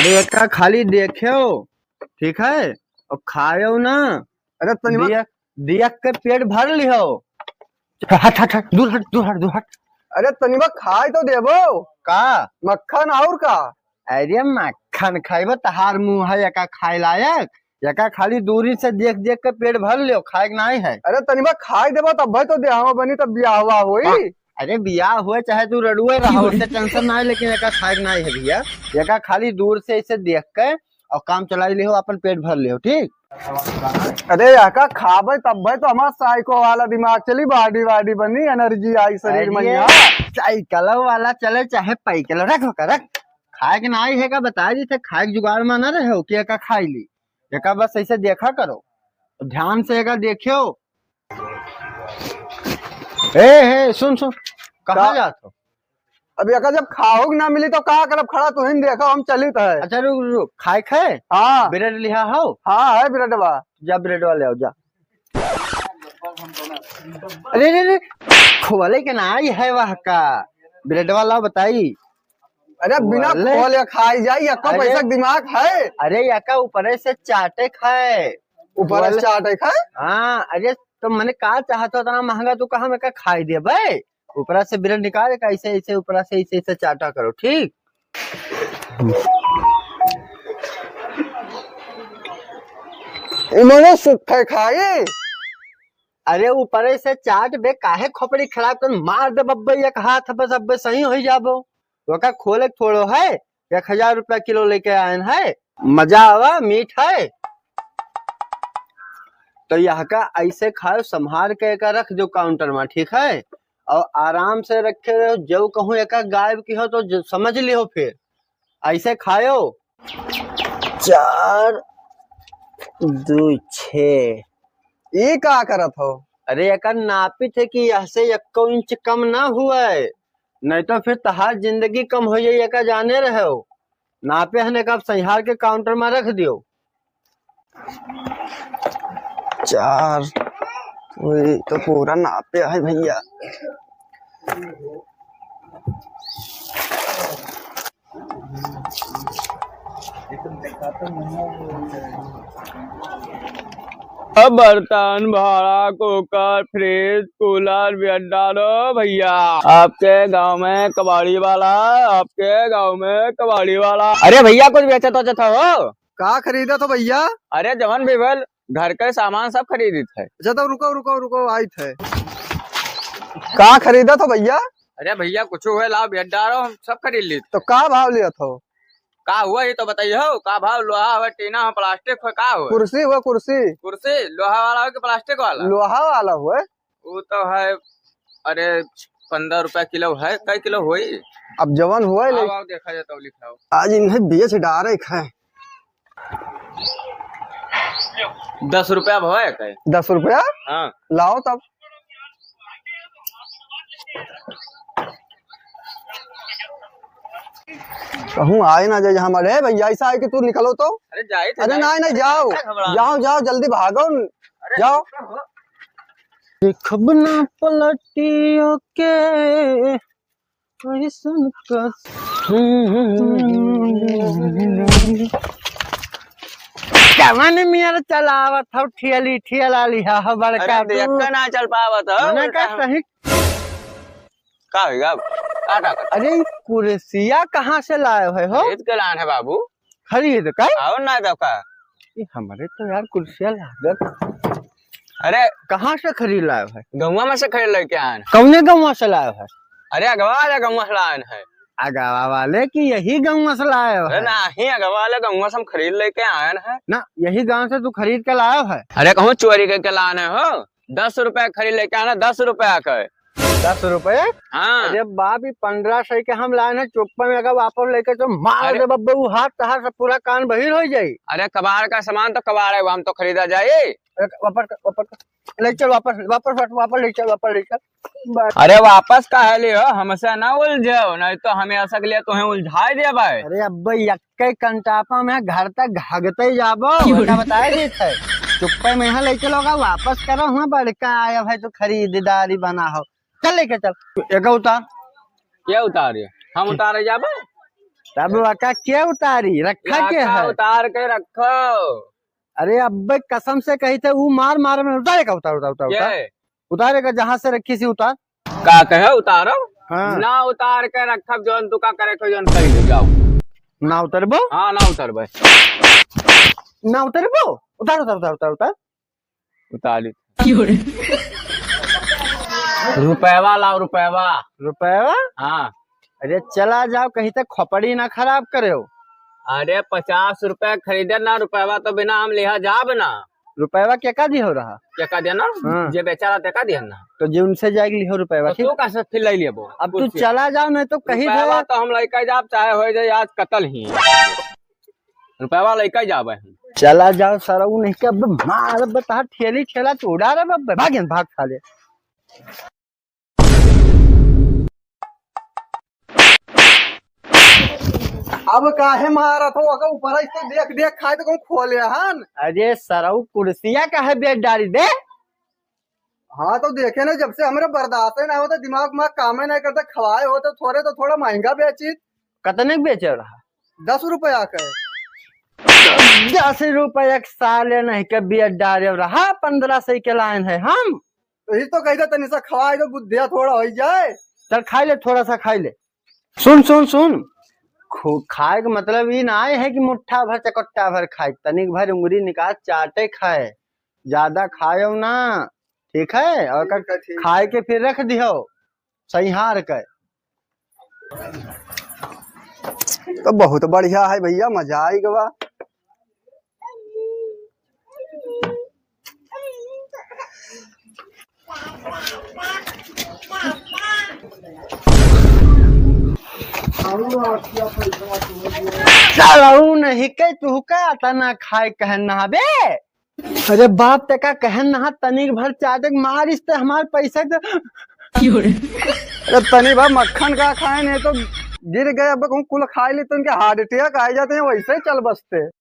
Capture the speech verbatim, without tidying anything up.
अरे एका खाली देखेउ, ठीक है, और खाएउ ना। अरे तनिमा देख, देख के पेट भर लिहो। हट, हट, हट, दूर हट, दूर हट, दूर हट। अरे तनिमा खाए तो देबो। का? मक्खन और का? अरे मक्खन खाइबो, तहार मुँह है एका खाए लायक? एका खाली दूरी से देख देख के पेट भर लियो, खाए के नाहीं है। अरे तनिमा खाए देबो तब भाई तो देहवा बनी, तब बियाहवा होई। अरे बियाह हुए चाहे तू रडुए रहा, उससे tension ना है, लेकिन एका खाए के नाहीं है भैया। एका खाली दूर से इसे देख के और काम चलाई लिहो, अपन पेट भर लिहो, ठीक? अरे एका खाबे तब भाई तो हमार साइको वाला दिमाग चली, body वाडी बनी, energy आई शरीर में अरे यहाँ। साइकिल वाला चले चाहे पैकिल, रख ओका, रख। खाए के नाहीं है का बता दी थे, खाए के जुगाड़ में ना रहे हो कि एका खाई ली। एका बस ऐसे देखा करो, ध्यान से एका देखियो। ए, ए, सुन, सुन, कहाँ का? जात हो? अब एका जब खाहू के ना मिली तो का करब? खड़ा तुहिन देखो, हम चलित है। अच्छा रुक, रुक, खाए खाए? हाँ। ब्रेड लिहा हो? हाँ, है ब्रेडवा। जा ब्रेडवा ले आओ, जा। अरे, अरे, अरे, खोले के नाहीं है वह का। ब्रेडवा लाओ बताई। अरे बिना खोले। खोले खाई जाई, यक्को अरे। पैसा के दिमाग है? अरे एका ऊपरे से चाटे खाए। ऊपरे से खोले। चाटे खाए? हाँ, अरे तो मने का चाहत हो, इतना महंगा तू कहा में का खाई देबे? ऊपरा से ब्रेड निकाल के ऐसे, ऐसे ऊपरा से ऐसे, ऐसे चाटा करो, ठीक? इमनो सुख है खाई। अरे ऊपरे से चाट बे, काहे खोपड़ी खराब कर, मार दे बब्बे एक हाथ, बस अब्बे सही हो जाबो। ओका खोले के थोड़ो है, एक हजार रुपया किलो लेके आयन है, मजा आवा, मीठ है। तो यहका ऐसे खाओ, संभार के एका रख दो काउंटर में, ठीक है? और आराम से रखे रहो, जो कहूँ एका गायब की हो तो ज-, समझ लिहो फिर। ऐसे खायो। चार, दो, छः। ये का करत हो? अरे एका नापित है कि यह से एक्को इंच कम ना हुए, नहीं तो फिर तहार जिंदगी कम हो जाई, एका जाने रहो। नापे हने का, अब संहार के काउंटर में रख दियो। चार, वही तो पूरा नापे है भैया। अब बर्तन, भाड़ा, कुकर, फ्रिज, कूलर, बेड डालो भैया। आपके गांव में कबाड़ी वाला, आपके गांव में कबाड़ी वाला। अरे भैया, कुछ बेचत वचत हो? का खरीदत हो भैया? अरे जवन भी भल, घर के सामान सब खरीदित है। अच्छा तो रुको, रुको, रुको, आइत है। का खरीदत हो भैया? अरे भैया, कुछ हुए लाओ, बेड डालो, हम सब खरीद लीत। तो का भाव लियत हो? का हुआ, ये तो बताइए हो, का भाव? लोहा हुआ, टीना हो, प्लास्टिक हो, का हुआ? कुर्सी हुआ, कुर्सी। कुर्सी लोहा वाला हो कि प्लास्टिक वाला? लोहा वाला हुआ। वो तो है, अरे, पन्द्रह रुपया किलो है, कै किलो होई? अब जवन हुआ ले। आओ, आओ, देखा जाए तो लिखाओ। आज इन्हें बेच डारे खाए। दस रुपया भाव है कै? दस रुपया? हाँ। लाओ तब। कहूँ आए ना जाए हमारे भैया, ऐसा है कि तू निकलो तो। अरे जाए थे, अरे जाए नहीं, थे। नहीं, जाओ। अरे घबरा। जाओ, जाओ, जल्दी भागो। अरे जाओ। रुको हो। देखब ना पलटियो के, कैसन कस-, कवन मियर चलावत हौ ठेली, ठेला लिहा हो बड़का अरे, देख तू। के ना चल पावत हो, मने का उल्टा हम सही का होइगा अब? का, का, का? अरे, ई कुर्सिया कहाँ से लाए है हो? खरीद के लान है बाबू। खरीद का? और ना तो का? ये हमरे तो यार कुर्सिया लागत। अरे, कहाँ से खरीद लाए है? गौवा में से खरीद लेके आए हैं। कौने गौवा से लाए है? अरे, अगवा वाले गौवा से लाए हैं। अगवा वाले कि यही गौवा से लाए अरे है? नहीं, अगवा वाले गौवा से हम खरीद लेके आए हैं। ना, यही गांव से तू खरीद के लाए है? अरे, कहूँ चोरी करके लाए हो? दस रुपया खरीद लेके आना, दस रुपया के। दस रुपये? हाँ। अरे बाप, ई पन्द्रह सौ के हम लाए हैं, चुप्पा में अगर वापस लेके तो मार अरे। दे बब्बे, वो हाथ तहार से पूरा कान बहिर हो जाई। अरे कबाड़ का सामान तो कबाड़ है, वो हम तो खरीदा जाए। अरे वापस, वापस, ले चल वापस, वापस, वापस, वापस ले चल, वापस ले चल। बस। अरे वापस काहे ले हो, हमसे ना उलझो, नहीं तो हमें असक लिए तुम्हें उलझाए देबे। अरे अब्बे, कई कंटापा में घर तक घगते जाबो, क्यों? बेटा बताए देत है। चुप्पे में यहाँ ले चलोगा, वापस करो, हुआ बड़का आया भाई तो खरीदारी बना हो। चल लेके चल। एक उतार। क्या उतार है? हम उतारे जाबो? तब वका के उतारी, रखा के है? उतार के रखो। अरे अब्बे कसम से कही थे, ऊ मार मार में उतारे का, उतार, उतार, उतार, उतार। के? उतारे का, जहाँ से रखी सी उतार। का कहे उतारो? हाँ। ना उतार के रखब, जौन तू का करे को जौन करी ले जाओ। ना उतरबो? हाँ, ना उतरबे। ना उतरबो? उतार, उतार, उतार, उतार, उतार। उतार ली। रुपयवा लाओ, रुपयवा। रुपयवा? हाँ। अरे चला जाओ, कहीं तक खोपड़ी ना खराब करे हो। अरे पचास रुपया खरीदे ना, रुपयवा तो बिना हम लिहा जाब ना। रुपयवा के का दिहो रहा? के का देना? हाँ। जे बेचारा ते का दिया ना। तो जे उनसे जाएगी लिहो रुपयवा, तो ठीक? तू कैसे फिर ले लेबो? अब तू कुछ चला जाओ, नहीं तो कहीं रुपयवा तो हम लइका जाब, चाहे हो जाए आज कतल ही। रुपयवा लइका जाबे हम। चला जाओ सरऊ, नहीं के अब मार बता ठेली ठेला चूड़ा रे बब्बे, भाग यहाँ, भाग साले। अब काहे मारत हो? ओकर ऊपर है तो देख देख खाए तो कहूँ खोले हन। अरे सरऊ कुर्सिया काहे बेच डारी दे? हाँ तो देखे ना, जब से हमरे बर्दाश्त ना होता, दिमाग में कामे नहीं करता, खवाए हो तो थोड़े तो थोड़ा महंगा बेचित। कतने के बेचे रहा? दस रुपया के। दस रुपया के साले नहीं के बेच डारे रहा, पन्द्रह सौ के लाइन है हम। तो ही तो कहते तनी सा खवाए दो, बुद्धिया थोड़ा हो जाए। चल खाई ले, थोड़ा सा खाई ले। सुन, सुन, सुन, खो-, खाए के मतलब ई ना है कि मुट्ठा भर चकट्टा भर खाए, तनिक भर उंगली निकाल चाटे खाए, ज्यादा खाएव ना, ठीक है? और ठीक है, ठीक खाए है। के फिर रख दिहो सैहार के। तो बहुत बढ़िया है भैया, मजा आई गवा। चलऊ नहीं के तू का तना खाए कहन ना बे। अरे बाप, ते का कहन ना, तनिक भर चाटे के मारिस ते हमार पैसा के। अरे तनी भर मक्खन का खाए नहीं तो गिर गए, अब कहूँ कुल खाए ली तो उनके heart attack आ जाते हैं, वैसे ही चल बसते।